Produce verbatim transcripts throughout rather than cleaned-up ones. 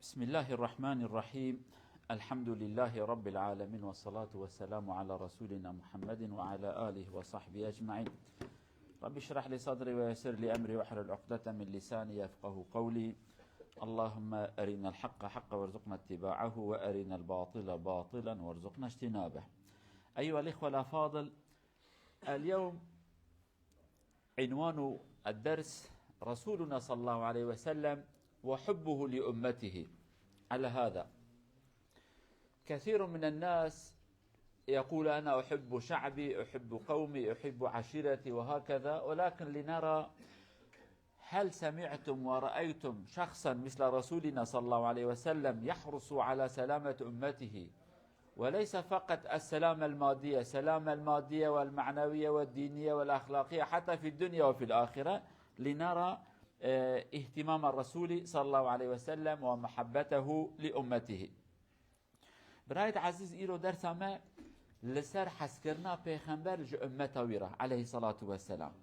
بسم الله الرحمن الرحيم. الحمد لله رب العالمين، والصلاة والسلام على رسولنا محمد وعلى آله وصحبه أجمعين. رب اشرح لي صدري ويسر لي أمري واحلل عقدة من لساني يفقه قولي. اللهم أرنا الحق حقا وارزقنا اتباعه، وأرنا الباطل باطلا وارزقنا اجتنابه. أيها الإخوة الأفاضل، اليوم عنوان الدرس: رسولنا صلى الله عليه وسلم وحبه لأمته. على هذا، كثير من الناس يقول: "أنا أحب شعبي، أحب قومي، أحب عشيرتي"، وهكذا، ولكن لنرى هل سمعتم ورأيتم شخصا مثل رسولنا صلى الله عليه وسلم يحرص على سلامة أمته؟ وليس فقط السلامة المادية، السلامة المادية والمعنوية والدينية والأخلاقية حتى في الدنيا وفي الآخرة، لنرى، آه، اهتمام الرسول صلى الله عليه وسلم ومحبته لأمته. Birayê ezîz, îro dersa me li ser hezkirina pêxember ji ummeta wî re, aleyhissalatu vesselam.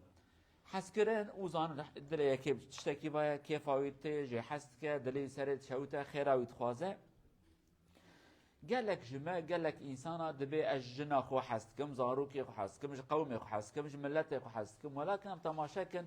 Hezkirin û zanin dilê yekê tiştekî vaye, kêfa wî tê, jê hez dike, dilê wî serê dişewite, xêra wî dixwaze. Gelek ji me, gelek însana dibê ez ji jina xwe hez dikim, zarokê xwe hez dikim, ji qewmê xwe hez dikim, ji miletê xwe hez dikim. Welakin em temaşe kin,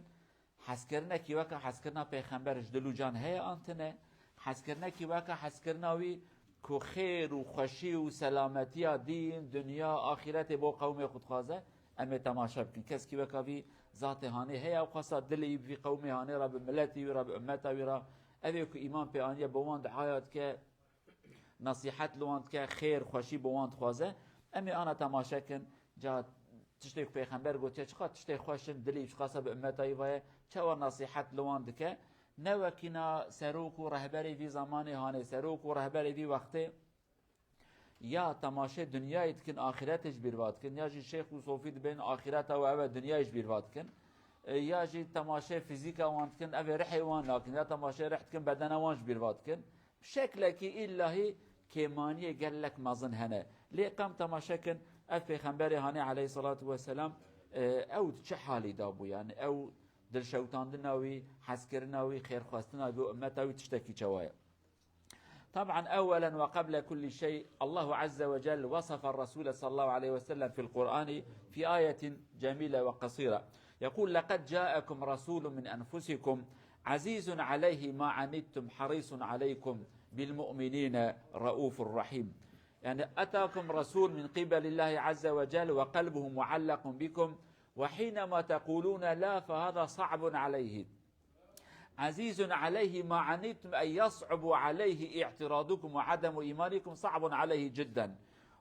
hezkirinekî weke hezkirina pêxember ji dil û can heye an tune? Hezkirinekî weke hezkirina wî ku xêr û xweşî û selametiya dîn, dinya, axîretê bo qewmê xwe dixwaze? Em ê temaşe bikin. Keskî weka vî zatê hanê heye, ew xwesa dilê wî bi vî qewmê hanê re, bi miletê wî re, bi ummeta wî re, ev ê ku îman pê aniye, bi wan duaya dike, nesîhet li wan dike, xêr, xweşî bi wan dixwaze. Em ê ana temaşe kin, ca tiştê ku pêxember gotiye, çiqas tiştê xweş in, dilê wî çiqasa bi ummeta wî vaye, çawa nesîhet li wan dike. Ne wekîna serok û rehberê vî zemanê hanê, serok û rehberê vî wextê ya temaşê dinyayê dikin, axîretê ji bîr va dikin, ya jî şêx û sofî dibên axîreta we ev e, dinyayê ji bîr va dikin. E, ya jî temaşê fîzîka wan dikin, ev ê rihê wan nakin, ya temaşê rih dikin, bedena wan ji bîr va dikin. Bi şeklekî îllahî kêmaniyê gelek mezin hene. Lê qem temaşe kin, ev pêxemberê hanê aleyhissalatu vesselam, e, ew di çi halî de bû? Yani ew dilşewitandina wî, hezkirina wî, xêrxwestina wî û ummeta wî tiştekî çawa ye? طبعا، أولا وقبل كل شيء، الله عز وجل وصف الرسول صلى الله عليه وسلم في القرآن في آية جميلة وقصيرة. يقول: "لقد جاءكم رسول من أنفسكم عزيز عليه ما عنتم حريص عليكم بالمؤمنين رءوف رحيم." يعني أتاكم رسول من قبل الله عز وجل وقلبه معلق بكم، وحينما تقولون لا فهذا صعب عليه. عزيز عليه ما عنتم، أي يصعب عليه اعتراضكم وعدم إيمانكم، صعب عليه جدا.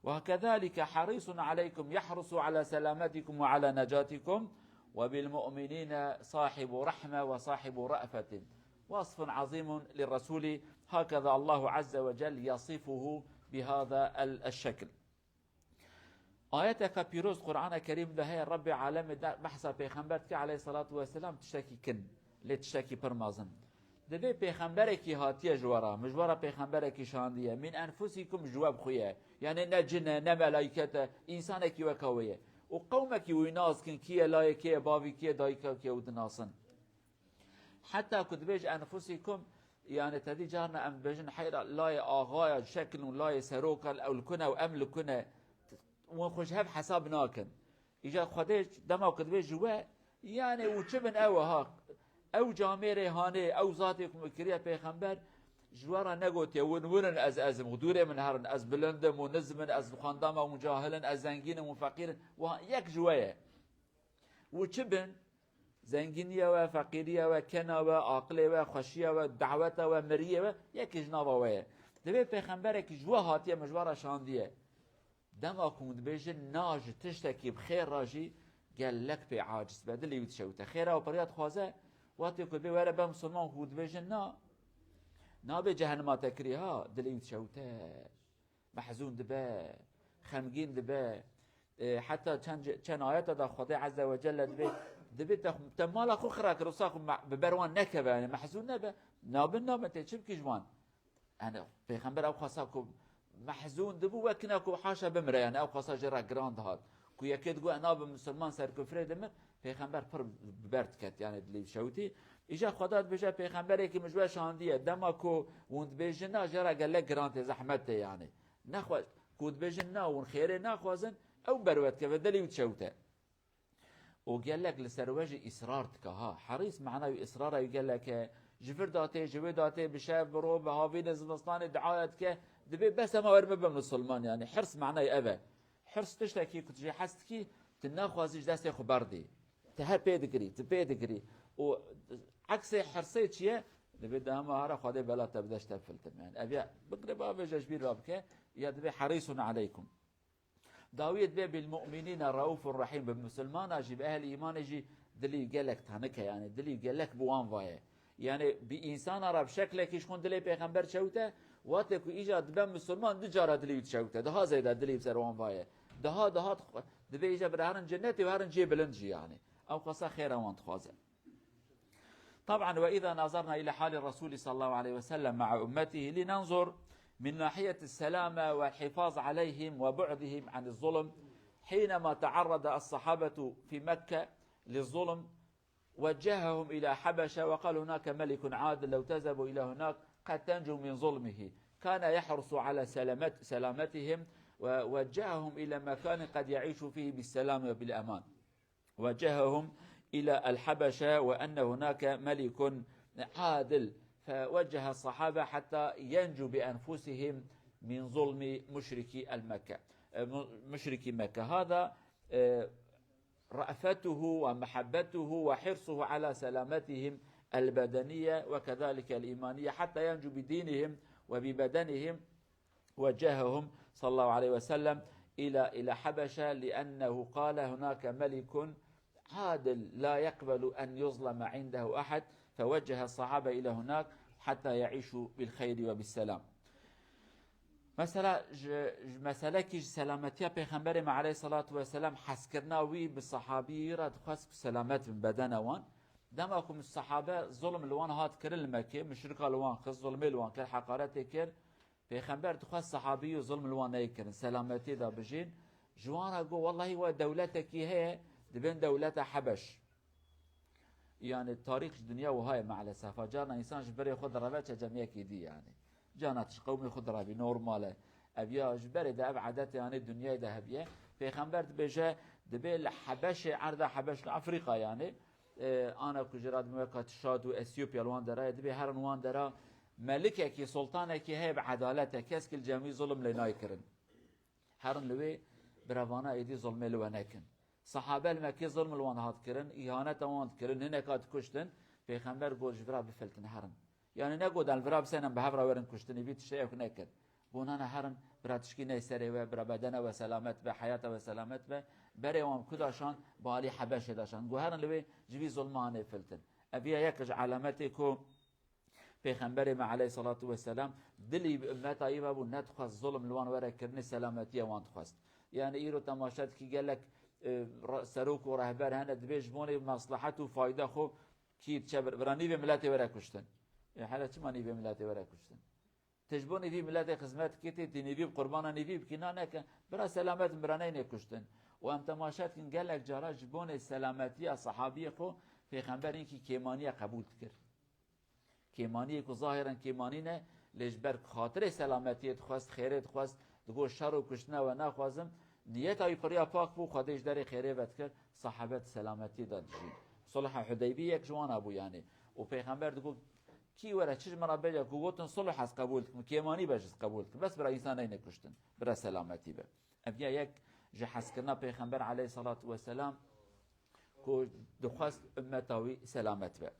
وكذلك حريص عليكم، يحرص على سلامتكم وعلى نجاتكم، وبالمؤمنين صاحب رحمة وصاحب رأفة. وصف عظيم للرسول، هكذا الله عز وجل يصفه بهذا ال-، الشكل. Ayeteke pîroz Qur'ana Kerîm de heye, Rebbê alemê de behsa pêxember dike aleyhissalatu vesselam, tiştekî kin, lê tiştekî pir mezin. Divê pêxemberekî hatiye ji we re, min ji we re pêxemberekî şandiye, min enfusikum, ji we bi xwe ye. Yani ne cin e, ne melayket e, însanekî weka we ye. Û qewmekî wî nas kin, kî ye layê, kê ye bavî, kî ye dayika, kî ye û dinasin. Heta ku dibêje enfusikum, yani te dî carna em dibêjin heyra layê axaya, şekil û layê seroka, ew li ku ne û em li ku ne, wan xwe ji hev hesab nakin. Îcar Xwedê dema ku dibêje ji we, yani û çi bin ew e ha, ew camêrê hanê, ew zatê ku min kiriye pêxember, ji we re negotiye, win win in, ez ez im, dûrê min herin, ez bilind im û niz im, ez xwendam im û cahil in, ez zengîn im û feqîr in, wiha yek ji we ye. Û çi bin? Zengîniya we, feqîriya we, kena we, aqilê we, xweşiya we, daweta we, miriyê we, yekê ji nava we ye. Divê pêxemberekî ji we hatiye, min ji we re şandiye. Dema ku hûn dibêjin na ji tiştekî bi xêr re jî gelek pê aciz be, dilê wî dişewite. Xêra û piriya dixwaze, wextê ku dibê were be misilman, ku dibêjin na, nabê cehenima te kirî ha, dilê wî dişewite. Mehzûn dibe, xemgîn dibe. E, heta çend, çend ayeta da Xwedê Azze ve Celle dibê, dibê te, te mala xwe xira kir, wisa xwe me-, bi ber wan nekeve, yani mehzûn nebe. Nabin, nabin, tê çi bikî ji wan? Yani Pêxember ew xwesa ku mehzûn dibû, wekîna ku haşa bimire, yani ew xwesa jê re giran dihat. Ku yekê digot, "Ez nabim misilman, ser kufrê dimir", Pêxember pir bi ber diket, yani dilê şewitî. Îja Xweda dibêje, pêxemberekî min ji we şandiye, dema ku hûn dibêjin na, jê re gelek giran tê, zehmet tê yani. Nexwe-, ku dibêjin na, hûn xêrê naxwazin, ew ber we dikeve, dilî wî dişewite. Û gelek li ser we jî îsrar dike ha. Herîs manayê îsrara wî gelek e. Ji vir datê, ji wê datê, bi şev, bi roj, bi havînê zivistanê duaya dike. Dibê bes ema wer bibim misilman yani. Hirs manayê ev e. Hirs tiştekî ku tu jê hez dikî, tu naxwazî ji destê xwe berdî. Tu her pê digirî, tu pê digirî. Û eksê hirsê çi ye? Dibê dema hara Xwedê bela te bide ji te filtim. Yani ev ya bigire bavêje ji bîr ve bike, ya dibê herîsun aleykum. Dawiyê dibê bil mu'minîne raufur rahîm, bi misilmana jî, bi ehlî îmanê jî dilî gelek tenik e, yani dilî gelek bi wan vaye. Yani bi însana re bi şeklekî ji xwe dilê pêxember çewte, wate ku îja dibe misilman du cara dilî wî çewte, daha zêde dilî bi ser wan vaye. Daha, daha dixwe-, dibê îja bira herin cennetê û herin cihê bilind jî yani. Ew qasa xêra wan dixwaze. طبعا، وإذا نظرنا إلى حال الرسول صلى الله عليه وسلم مع أمته لننظر من ناحية السلامة والحفاظ عليهم وبعدهم عن الظلم، حينما تعرض الصحابة في مكة للظلم وجههم إلى حبشة وقال: هناك ملك عادل، لو تذهبوا إلى هناك قد تنجو من ظلمه. كان يحرص على سلامت-، سلامتهم ووجههم إلى مكان قد يعيشوا فيه بالسلام وبالأمان. وجههم إلى الحبشة وأن هناك ملك عادل، فوجه الصحابة حتى ينجوا بأنفسهم من ظلم مشركي المكة، مشركي مكة. هذا، آه، رأفته ومحبته وحرصه على سلامتهم البدنية وكذلك الإيمانية حتى ينجوا بدينهم وببدنهم. وجههم صلى الله عليه وسلم إلى، إلى حبشة، لأنه قال: هناك ملك عادل لا يقبل أن يظلم عنده أحد، فوجه الصحابة إلى هناك حتى يعيشوا بالخير وبالسلام. Mesela, ji, ji meselekî ji selametiya Pêxemberê me aleyhissalatu vesselam, hezkirina wî bi sahabî re dixwest ku selamet bin bedena wan. Dema ku sahabe zulm li wan hat kirin li Mekkê, muşrika li wan xist, zulmê li wan kir, heqaretê kir, Pêxember dixwest sahabî û zulm li wan neyê kirin, selametiyê de bijîn. Ji wan re got, wellahî we dewletekî heye, dibên dewleta Hebeş. Yani tarîx ji dinya wiha ye maalesef. Carna însan ji berê xwe direve çe cemiyekî dî yani. Carna tu ji qewmê xwe direvî, normal e. Ev ya ji berê de ev edet yani dinyayê de hebiye. Pêxember dibêje, dibê li Hebeşê, erda Hebeş li Efrîqa yani, e, ana ku jê re dibin weka Şad û Etiyopya li wan dera ye, dibê herin wan dera melikekî, sultanekî heye bi edalet e, keskî li cem wî zulm lê nayê kirin. Herin li wê birevana êdî zulmê li we nekin. Sahabe li Mekkê zulm li wan hat kirin, îhaneta wan dikirin, hineka dikuştin. Pêxember got, ji vira bifiltin, herin. Yani negot, em vira bisênin, bi hev re werin kuştinê, vî tiştê ew nekir. Got, nana herin, bira tişkî ney serê we, bira bedena we selamet be, heyata we selamet be. Berê wan ku daşan, bi alî Hebeşê daşan. Got, herin li wê ji vî zulma hanê filtin. Ev ya yek ji alametê ku Pêxemberê me aleyhissalatu vesselam dilî bi ummeta wî ve bû, nedixwest zulm li wan were kirinê, selametiya wan dixwest. Yani îro temaşe dikî gelek, e, re-, serok û rehber hene, dibê ji bonê meslehet û fayda xwe kî diçe bir, bira nîvê miletê were kuştin. E, hele çima nîvê miletê were kuştin? Ti ji bo nîvî miletê xizmet dikî, tê, tê nîvî bi qurbana nîvî bikî, na neke. Bira selamet in, bira neyne kuştin. Û em temaşe dikin, gelek cara ji bonê selametiya sahabiyê xwe Pêxember hinkî kêmaniye qebûl dikir. Kêmaniyê ku zahiren kêmanî ne, lê ji ber xatirê selametiyê dixwest, xêrê dixwest, digot şer û kuştina we naxwazim. Niyeta wî piriya pak bû, Xwedê ji derê xêrê vedikir, sahabe di selametiyê de dijîn. Sulha Hudeybî yek ji wana bû yani. Û Pêxember digot, kî were çi ji min re bêje ku gotin sulh ez qebûl dikim, kêmanî be jî ez qebûl dikim. Bes bira însan neyne kuştin, bira selametî be. Ev ya yek ji hezkirina Pêxember aleyhissalatu vesselam ku dixwest ummeta wî selamet be.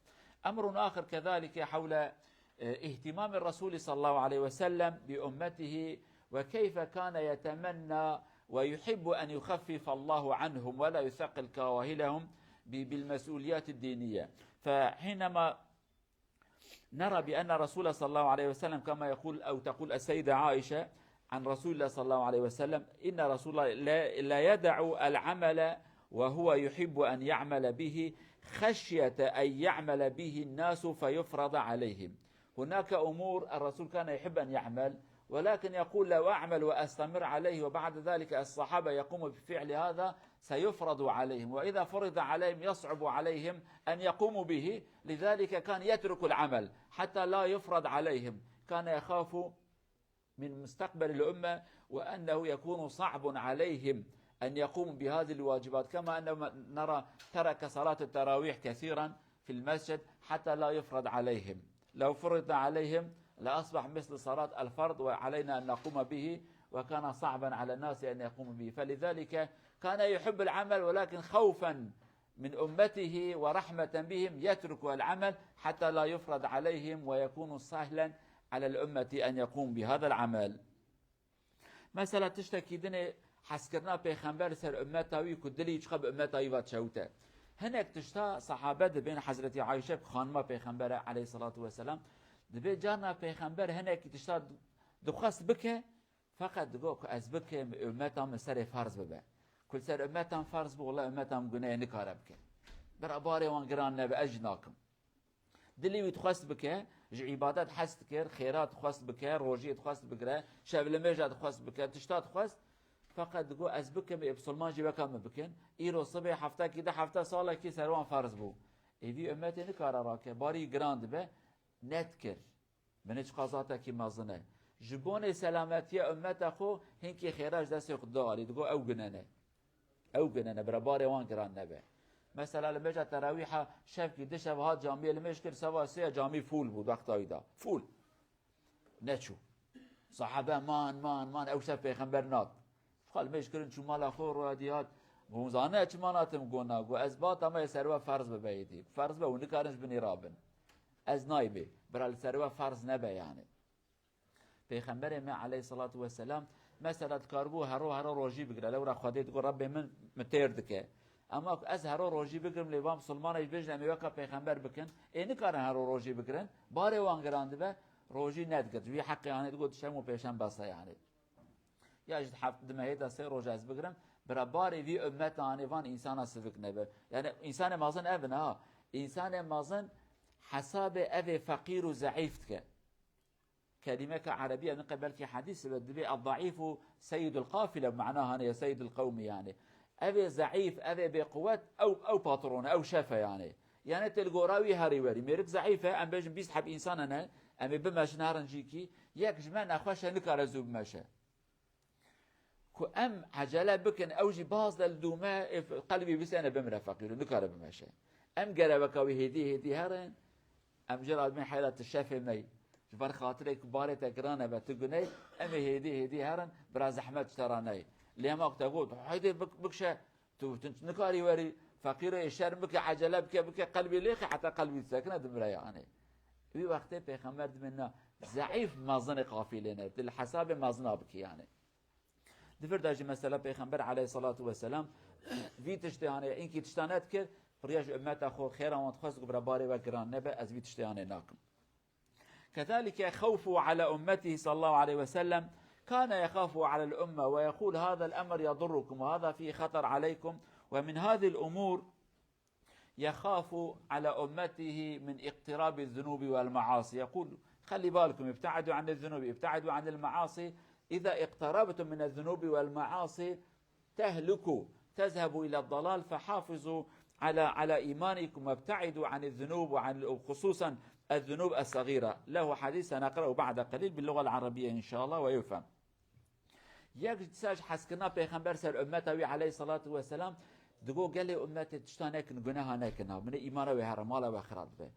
أمر آخر كذلك حول، آه، اهتمام الرسول صلى الله عليه وسلم بأمته وكيف كان يتمنى ويحب أن يخفف الله عنهم ولا يثقل كواهلهم ب-، بالمسؤوليات الدينية. فحينما نرى بأن الرسول صلى الله عليه وسلم كما يقول أو تقول السيدة عائشة عن رسول الله صلى الله عليه وسلم: إن رسول الله لا، لا يدع العمل وهو يحب أن يعمل به خشية أن يعمل به الناس فيفرض عليهم. هناك أمور الرسول كان يحب أن يعمل، ولكن يقول: لو أعمل وأستمر عليه وبعد ذلك الصحابة يقوموا بفعل هذا سيفرض عليهم، وإذا فرض عليهم يصعب عليهم أن يقوموا به، لذلك كان يترك العمل حتى لا يفرض عليهم، كان يخاف من مستقبل الأمة وأنه يكون صعب عليهم أن يقوموا بهذه الواجبات، كما أنه نرى ترك صلاة التراويح كثيرا في المسجد حتى لا يفرض عليهم. لو فرض عليهم لأصبح مثل صلاة الفرض وعلينا أن نقوم به، وكان صعبا على الناس أن يقوموا به، فلذلك كان يحب العمل ولكن خوفا من أمته ورحمة بهم يترك العمل حتى لا يفرض عليهم ويكون سهلا على الأمة أن يقوم بهذا العمل. Mesela tiştekî dinê hezkirina pêxember li ser ummeta wî ku dilê wî çiqa bi ummeta wî ve çewt e. Hinek tişta sahabe dibên Hezretî Ayşe ku xanima pêxembere aleyhissalatu vesselam, dibê carna pêxember hinekî tişta dixwest bike, feqet digo ku ez bikim, ummeta min serê ferz bibe. Ku li ser ummeta min ferz bû, wela ummeta min gunehê nikare bike. Bira barê wan giran nebe, ez jî nakim. Dilê wî dixwest bike, ji îbadet hez dikir, xêra dixwest bike, rojiyê dixwest bigire, şevlimêja dixwest bike, tişta dixwest. Feqet digo ez bikim, ê bisilman jî weka min bikin. Îro sibê heftekî di hefte salekî ser wan ferz bû. Ê vî ummetê nikare rake, barî giran dibe, nedikir. Binê çiqa zatekî mezin e. Ji bonê selametiya ummeta xwe hinkî xêra ji destê xwe dida alî, digo ew gune ne. Ew gune ne, bira barê wan giran nebe. Mesela li mêja terawîha şevkî di şev hat camiyê li mêj kir, seba sê camî fûl bû, wexta wî da. Fûl. Neçû. Sahabe man, man, man, ew şev pêxember nat. Xwe li mêj kirin çû mala xwe, roya dî hat. Got, hûn zanin ez çima natim? Got, na. Got, ez ba te me ser we ferz bibe êdî. Ferz be, hûn nikarin ji binî rabin. Ez nayê bê. Bira li ser we ferz nebe yani. Pêxemberê me aleyhissalatu vesselam mesela dikaribû hero hero rojî bigire. Lewra Xwedê digot, Rebbê min, min têr dike. Ema ku ez hero rojî bigirim, lê van misilmana jî bêjin, em ê weka pêxember bikin. Ê nikarin hero rojî bigirin. Barê wan giran dibe, rojî nedigirt. Wî heqê anê digot, dişem û pêşem bes e yani. Ya ji heft-, di mehê de sê roj ez bigirim, bira barê vî ummeta anê van însana sivik nebe. Yani însanê mezin ev in ha. Însanê mezin hesabê evê feqîr û zeîf dike. Kelîmeke erebî ye, niqe belkî hedîs be, dibê "Ed-daîfu seyyidul qafile", mana hane ye seyyidul qewmî yani. Ev ê zeîf, ev ê bêquwet, ew, ew patron e, ew şef e yani. Yani tê li gora wî herî werî. Mêrik zeîf e, em bêjin bîst heb însan hene, em ê bimeşin herin jîkî. Yek ji me nexweş e, nikare zû bimeşe. Ku em ecele bikin, ew jî baz de li dû me, ê f-, qelbî bisêne bimire feqîr û nikare bimeşe. Em gereweka wî hêdî hêdî herin, em jê re dibin heyra tu şefê me yî. Ji ber xatirê ku barê te giran e be tu guney, em ê hêdî hêdî herin, bira zehmet ji te re neyê. Lê hema ku te got, "Heydê bik-, bikşe", tu, tu nikarî werî, feqîrê şerm bike, ecele bike, bike, qelbî lêxe, heta qelbî disekine, dimire yani. Wî wextê pêxember dibê na, zeîf mezinê qafîlê ne, tu li hesabê mezina bikî yani. Di vir de jî mesela Pêxember aleyhissalatu vesselam vî tiştê hane, înkî tişta nedikir, riya ji ummeta xwe xêra wan dixwest ku bira barê we giran nebe, ez vî tiştê hane nakim. كذلك خوفه على أمته صلى الله عليه وسلم، كان يخاف على الأمة ويقول: "هذا الأمر يضركم وهذا فيه خطر عليكم". ومن هذه الأمور يخاف على أمته من اقتراب الذنوب والمعاصي. يقول: خلي بالكم، ابتعدوا عن الذنوب، ابتعدوا عن المعاصي. إذا اقتربتم من الذنوب والمعاصي تهلكوا، تذهبوا إلى الضلال، فحافظوا على، على إيمانكم وابتعدوا عن الذنوب، وعن، خصوصا الذنوب الصغيرة. له حديث سنقرأه بعد قليل باللغة العربية إن شاء الله ويفهم. Yek ji dîsa ji hezkirina Pêxember ser ummeta wî aleyhissalatu vesselam, digo gelê ummetê tişta nekin, guneha nekin, ha, binê îmana wê here, mala we xirab dibe.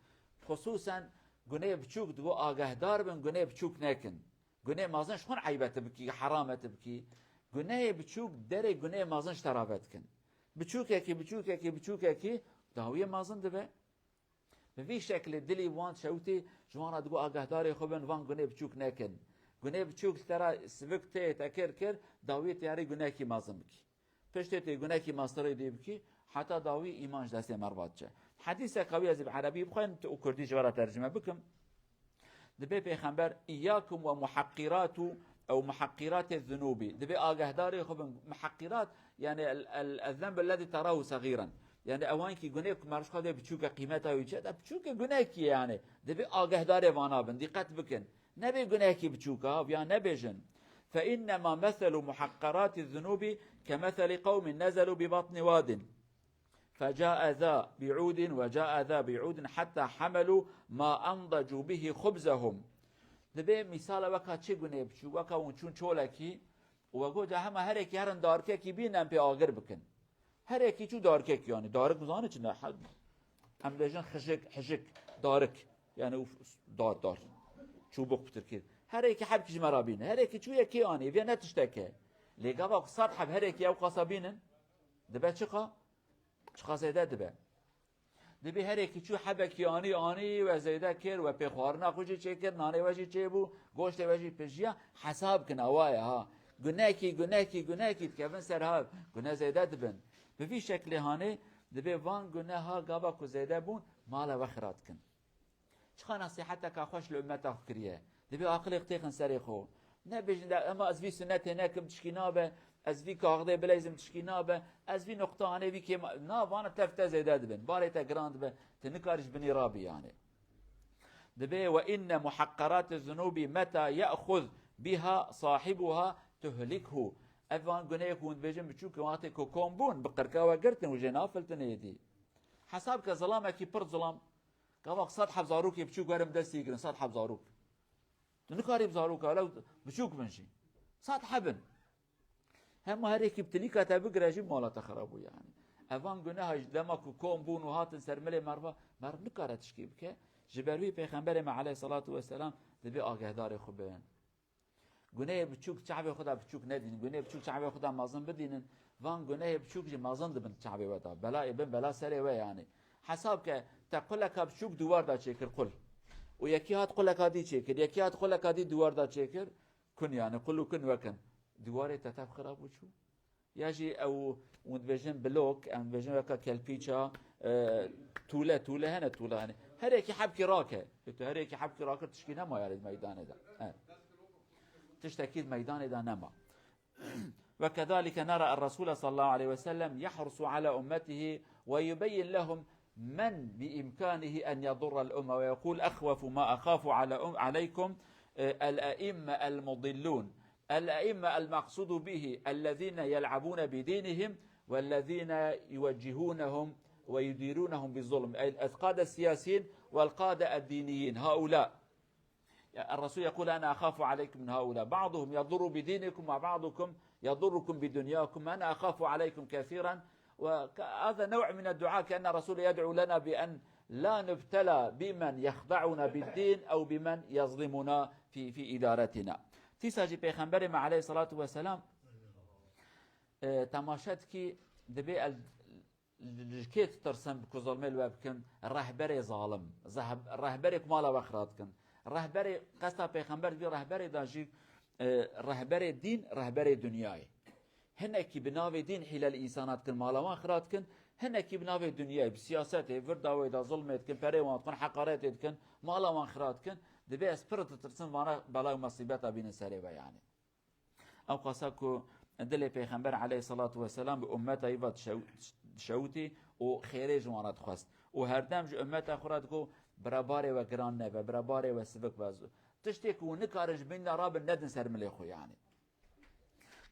Xusûsen guneyê biçûk, digo agehdar bin, guneyê biçûk nekin. Guneyê mezin ji xwe eyb e tu bikî, heram e tu bikî. Guneyê biçûk derê guneyê mezin ji te re vedikin. Biçûkekî, biçûkekî, biçûkekî dawiyê mezin dibe. Bi vî şeklê dilî wan şewitî, ji wan re digo agahdarê xwe bin, van gunê biçûk nekin. Gunê biçûk li te re sivik tê, te kir kir, dawiyê tê herî gunekî mezin bikî. Piştê tê gunekî mestirê dê bikî, heta dawî îman ji destê me re diçe. Hedîseke wî ez ê bi erebî bixwînim û kurdî ji we re tercime bikim. Dibê Pêxember, "Îyyakum ve muhaqqiratu ew muhaqqirate zunûbî." Dibê agahdarê xwe bin, muhaqqîrat, yani el, el, el zenb ellezî terahu segîren. Yani ewan ki gunê ku me ji xwe dê biçûke qîmeta wî çi, de biçûke gunekî ye yani. Dibê agahdarê vana bin, dîqet bikin. Nebê gunehekî biçûk a, viya nebêjin. فإنما مثل محقرات الذنوب كمثل قوم نزلوا ببطن واد فجاء ذا بعود وجاء ذا بعود حتى حملوا ما أنضجوا به خبزهم. Dibê mîsala weka çi gunê biçûk, weka hûn çûn çolekî û we got, "Ya hema herekî herin darikekî bînin em pê agir bikin." Herekî çû darikekî, yanî darik bizanî çi ne? He-, em bêjin xijik, hijik, darik. Yanî û dar, dar. Çûbûk bi tirkî. Herekî hebkî ji me re bînin. Herekî çû yekê anî, vê ne tişteke. Lê gava ku sed heb herekî ew qasa bînin, dibe çiqa? Çiqa zêde dibe. Dibê herekî çû hebekî anî, anî we zêde kir, we pê xwarina xwe jî çêkir, nanê we jî çêbû, goştê we jî pijiya, hesab kin, awa ye ha. Gunekî, gunekî, gunekî dikevin ser hev, gune zêde dibin. Bi vî şeklê hanê, dibê van guneha gava ku zêde bûn, mala we xira dikin. Çiqa nesîheteka xweş li ummeta xwe kiriye. Dibê aqilê xwe têxin serê xwe. Nebêjin de, "Ema ez vî sunetê nekim tişkî nabe, ez vî kaxdê bileyzim tişkî nabe, ez vî nuqta anê vî kêma." Na, vana tev te zêde dibin, barê te giran dibe, tu nikarî ji binî rabî yanê. Dibê, "Ve inne muhakkarate zunubi meta ye'xuz biha sahibuha tuhlikhu." Ev van guneyê ku hûn dibêjin biçûk, wextê ku kom bûn, bi qirka we girtin û jê nafiltin êdî. Hesab ke zilamekî pir zilam. Gava sed heb zarokê biçûk werin destî girin, sed heb zarok. Tu nikarî bi zaroka lew biçûk bin jî. Sed hebin. Hema herêkî bi tilîka te bigire jî mala te xera bû yani. Evan guneha ji dema ku kom bûn û hatin ser milê merva, merv nikare tişkî bike. Ji ber wî Pêxemberê me aleyhissalatu vesselam dibê agehdarê xwe bin. Gunehê biçûk çavê xwe de biçûk nedînin. Gunehê biçûk çavê xwe de mezin bidînin. Van gunehê biçûk jî mezin dibin çavê we de. Belayê bin bela serê we yani. Hesab ke te quleka biçûk dûwar de çêkir qul. Û yekî hat quleka dî çêkir, yekî hat quleka dî dûwar de çêkir. Kun yani, qul û kun wekin. Dûwarê te tev xira bû çû. Ya jî ew, hûn dibêjin blok, em dibêjin weka kelpîça, e, tûle, tûle hene, tûle hene. Her yekî hebkî rake. Tu her yekî hebkî rakir tişkî nema yarê di meydanê de. Evet. Tiştekî di meydanê de nema. وكذلك نرى الرسول صلى الله عليه وسلم يحرص على أمته ويبين لهم من بإمكانه أن يضر الأمة، ويقول: "أخوف ما أخاف على أم-، عليكم، آه، الأئمة المضلون." الأئمة المقصود به الذين يلعبون بدينهم والذين يوجهونهم ويديرونهم بالظلم، أي القادة السياسيين والقادة الدينيين. هؤلاء الرسول يقول: "أنا أخاف عليكم من هؤلاء، بعضهم يضر بدينكم وبعضكم يضركم بدنياكم، أنا أخاف عليكم كثيرا." وهذا نوع من الدعاء، كأن الرسول يدعو لنا بأن لا نبتلى بمن يخدعنا بالدين أو بمن يظلمنا في، في إدارتنا. Tîsa jî Pêxemberê me aleyhissalatu vesselam, e, temaşe dikî, dibê el, ji kê ditirsin ku zilmê li we bikin? Rehberê zalim, zeh-, rehberê ku mala we xira dikin. Rehberê, qesta Pêxember dibî rehberê de jî, e, rehberê dîn, rehberê dinyayê. Hinekî bi navê dîn hîle li însana dikin, mala wan xira dikin. Hinekî bi navê dinyayê, bi siyasetê, virda wê de zilmê dikin, perê wan dikin, heqaretê dikin, mala wan xira dikin. Dibê ez pir ditirsim vana bela û mesîbeta bînin serê ve yani. Ew qasa ku dilê Pêxember aleyhissalatu vesselam bi ummeta wî ve dişew-, dişewitî û xêrê ji wan re dixwest. Û herdem ji ummeta xwe re digot, "Bira barê we giran nebe, bira barê we sivik be." Tiştê ku hûn nikarin ji bîn de rabin, nedin ser milê xwe yani.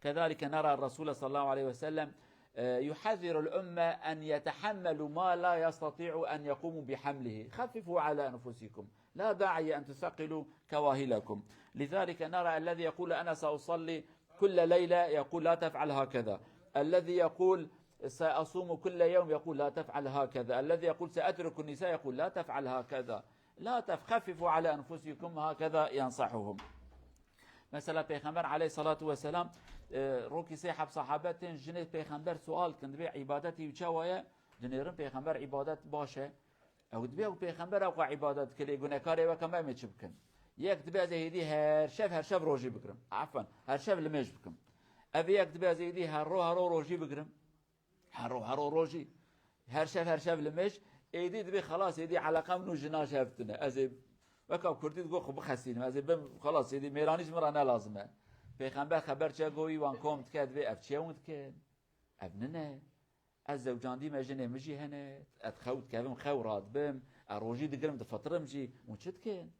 كذلك نرى الرسول صلى الله عليه وسلم، آه، يحذر الأمة أن يتحملوا ما لا يستطيعوا أن يقوموا بحمله. "خففوا على أنفسكم، لا داعي أن تثقلوا كواهلكم." لذلك نرى الذي يقول: "أنا سأصلي كل ليلة"، يقول: "لا تفعل هكذا." الذي يقول: "سأصوم كل يوم"، يقول: "لا تفعل هكذا." الذي يقول: "سأترك النساء"، يقول: "لا تفعل هكذا." لا تخففوا على أنفسكم، هكذا ينصحهم. Mesela Peyxember aleyhissalatu vesselam, e, rokî sê heb sahabe tên jinê Peyxember sual dikin, dibê îbadetî wî çawa ye? Dinêrin Peyxember îbadet baş e. Ew dibê ew Peyxember ew qas îbadet dike, lê gunekarê weke me, em ê çi bikin? Yek dibê ez ê hêdî her şev, her şev rojî bigirim. Efwen, her şev limêj bikim. Ev yek dibê ez ê hêdî her ro, her ro rojî bigirim. Her ro, her ro rojî. Her şev, her şev limêj, êdî dibê xelas, êdî eleqem nû jina ji hev tune. Ez ê, weka kurdî digot, xwe bixesînim. Ez ê bim xelas, êdî mêranî ji min re ne lazim e. Pêxember xeber çi got, wî wan kom dike, dibê ev çi ye hûn dikin? Ev nine. Ez zewcandî me, jinê min jî hene. Ez xew dikevim, xew radibim. Ez rojî digirim, difitirim jî. Hûn çi dikin?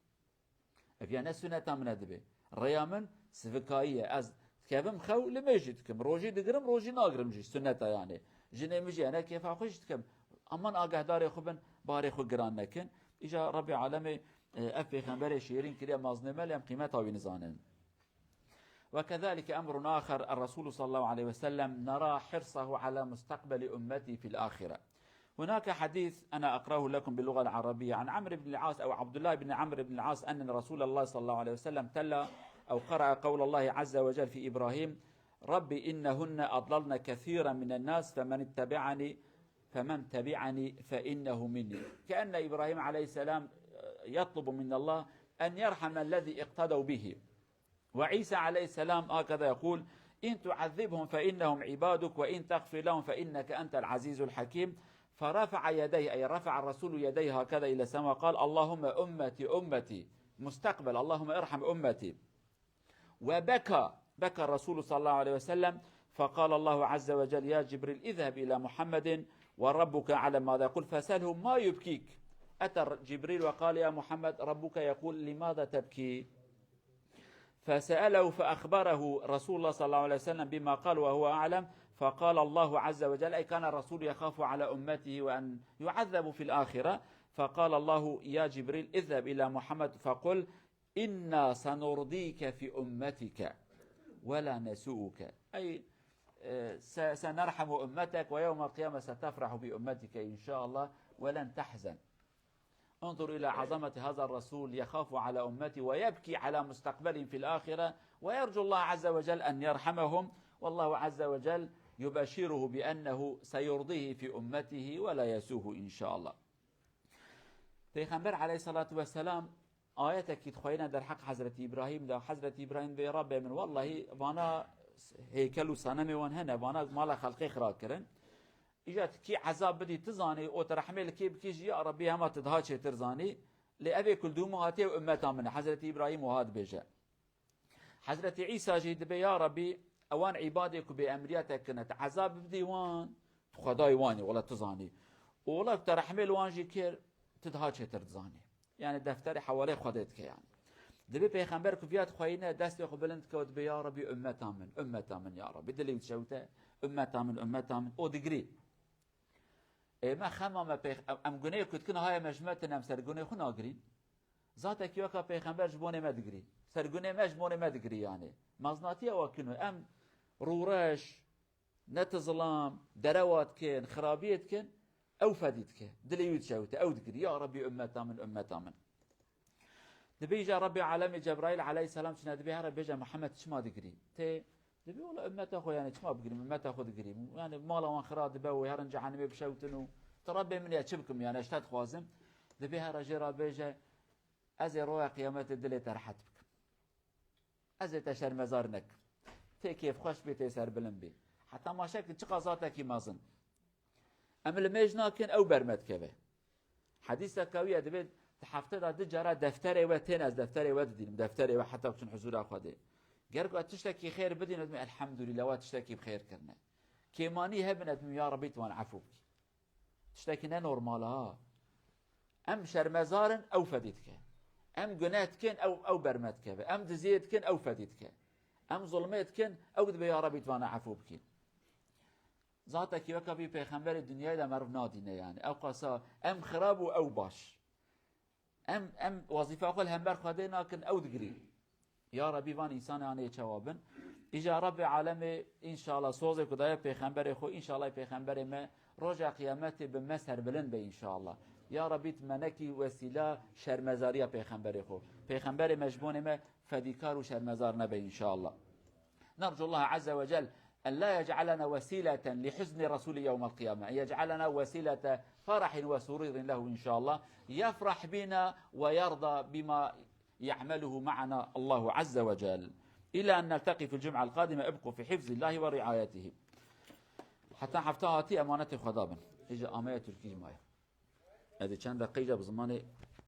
Ev ya ne sunneta min e dibe. Rêya min sivikayî ye. Ez dikevim xew, limêj jî dikim. Rojî digirim, rojî nagirim jî, sunneta yanê. Jinê min jî, ene kêfa xwe jî dikim. Aman agahdarê xwe bin, barê xwe giran nekin. Îja Rebbê Alemê, e, ev pêxemberê şêrîn kiriye mazinê me, lê em qîmeta wî nizanin. وكذلك أمر آخر، الرسول صلى الله عليه وسلم نرى حرصه على مستقبل أمتي في الآخرة. هناك حديث أنا أقرأه لكم باللغة العربية عن عمرو بن العاص أو عبد الله بن عمرو بن العاص أن رسول الله صلى الله عليه وسلم تلا أو قرأ قول الله عز وجل في إبراهيم: رب إنهن أضللن كثيرا من الناس فمن اتبعني، فمن تبعني فإنه مني. كأن إبراهيم عليه السلام يطلب من الله أن يرحم الذي اقتدوا به. وعيسى عليه السلام هكذا يقول: إن تعذبهم فإنهم عبادك وإن تغفر لهم فإنك أنت العزيز الحكيم. فرفع يديه، أي رفع الرسول يديه هكذا إلى السماء، قال: اللهم أمتي، أمتي، مستقبل، اللهم ارحم أمتي. وبكى، بكى الرسول صلى الله عليه وسلم، فقال الله عز وجل: يا جبريل، اذهب إلى محمد وربك أعلم ماذا يقول، فسأله ما يبكيك. أتى جبريل وقال: يا محمد، ربك يقول، لماذا تبكي؟ فسأله فأخبره رسول الله صلى الله عليه وسلم بما قال وهو أعلم، فقال الله عز وجل، أي كان الرسول يخاف على أمته وأن يعذبوا في الآخرة، فقال الله: يا جبريل، اذهب إلى محمد فقل: إنا سنرضيك في أمتك ولا نسوءك. أي، آه، س-، سنرحم أمتك، ويوم القيامة ستفرح بأمتك إن شاء الله ولن تحزن. انظر إلى عظمة هذا الرسول، يخاف على أمتي ويبكي على مستقبلهم في الآخرة، ويرجو الله عز وجل أن يرحمهم، والله عز وجل يبشره بأنه سيرضيه في أمته ولا يسوءه إن شاء الله. Pêxember aleyhissalatu vesselam ayetekî dixweyne derheq Hezretî Îbrahîm de, Hezretî Îbrahîm vê Rabbê min, wellahî vana hêkel û sanemê wan hene, vana mala xelkê xira kirin. Îca tu kî ezab bidî, tu zanî, û tu rehmê li kê bikî jî, ya Rabbî, hema tu daha çêtir zanî. Lê evê ku li dûmû hatiye, ew ummeta min e. Hezretî Îbrahîm wiha dibêje. Hezretî Îsa jî dibê, ya Rabbî, ewan îbadê ku bêemriya te kirine, tu ezab bidî wan, tu Xwedayê wan î, wela tu zanî. Û wela ku te rehmê li wan jî kir, tu daha çêtir dizanî. Yani defterê hewalê Xwedê dike yani. Dibê pêxember ku viya dixweyîne, destê xwe bilind dike û dibê, ya Rabbî, ummeta min, ummeta min, ya Rabbî. Dilê wî dişewite, ummeta min, ummeta min. O digirî. Ê me xema me pêx-, em, em guneyê ku dikin, haye me ji me tune, em ser gunê xwe nagirîn. Zatekî weka pêxember ji bonê me digirî. Ser gunê me ji bonê me digirî yani. Mezinatiya we kin e. Em rûreş, ne ti zilam, derewa dikin, xirabiyê dikin, ew fedî dike. Dilê wî dişewite, ew digirî. Ya Rabbî, ummeta min, ummeta min. Dibê îca Rabbê alemê Cebraîl aleyhisselam çûne dibê here bêje Muhammed çima digirî? Tê dibê wela ummeta xwe yani çima bigirîm, ummeta xwe digirîm. Yani mala wan xira dibe û herin cehennemê bişewtin û tu Rabbê min ya çi bikim yani ez ji te dixwazim? Dibê here jê re bêje ez ê roja qiyametê dilê te rehet bikim. Ez ê te şermezar nekim. Tê kêfxweş bî, tê serbilind bî. Heta ma şek çiqas zatekî mezin. Em limêj nakin, ew ber me dikeve. Hedîseke wî ye, divê di hefte de du cara defterê we tên, ez defterê we didînim, defterê we heta ku çin huzûra Xwedê. Ger ku ez tiştekî xêr bidînim, ez dibim, elhemdulîllah, we tiştekî bi xêr kirine. Kêmanî hebin, ez dibim, ya Rebî, tu wan efû bikî. Tiştekî ne normal e ha. Em şermezar in, ew fedî dike. Em guneh dikin, ew, ew ber me dikeve. Em diziyê dikin, ew fedî dike. Em zulmê dikin, ew dibe, ya Rebî, tu wana efû bikî. Zatekî weka vî pêxemberê dinyayê de meriv nadîne yani. Ew qasa em xirab û ew baş. Em, em wezîfa xwe li hember Xwedê nakin, ew digirî. Ya Rebî, van însanê anê çawa bin. Îja Rebbê alemê, înşallah, sozê ku daye pêxemberê xwe, înşallah pêxemberê me roja qiyametê bi me serbilind be înşallah. Ya Rebî, tu me nekî wesîla şermezariya pêxemberê xwe. Pêxemberê me ji bonê me fedîkar û şermezar nebe înşallah. نرجو الله عز وجل أن لا يجعلنا وسيلة لحزن رسول يوم القيامة، أن يجعلنا وسيلة فرح وسرور له إن شاء الله، يفرح بنا ويرضى بما يعمله معنا الله عز وجل. إلى أن نلتقي في الجمعة القادمة، ابقوا في حفظ الله ورعايته. Heta hefta hatî emanetê Xweda bin. Îja ameye Tirkî maye. Ez ê çend deqeyî de bi zimanê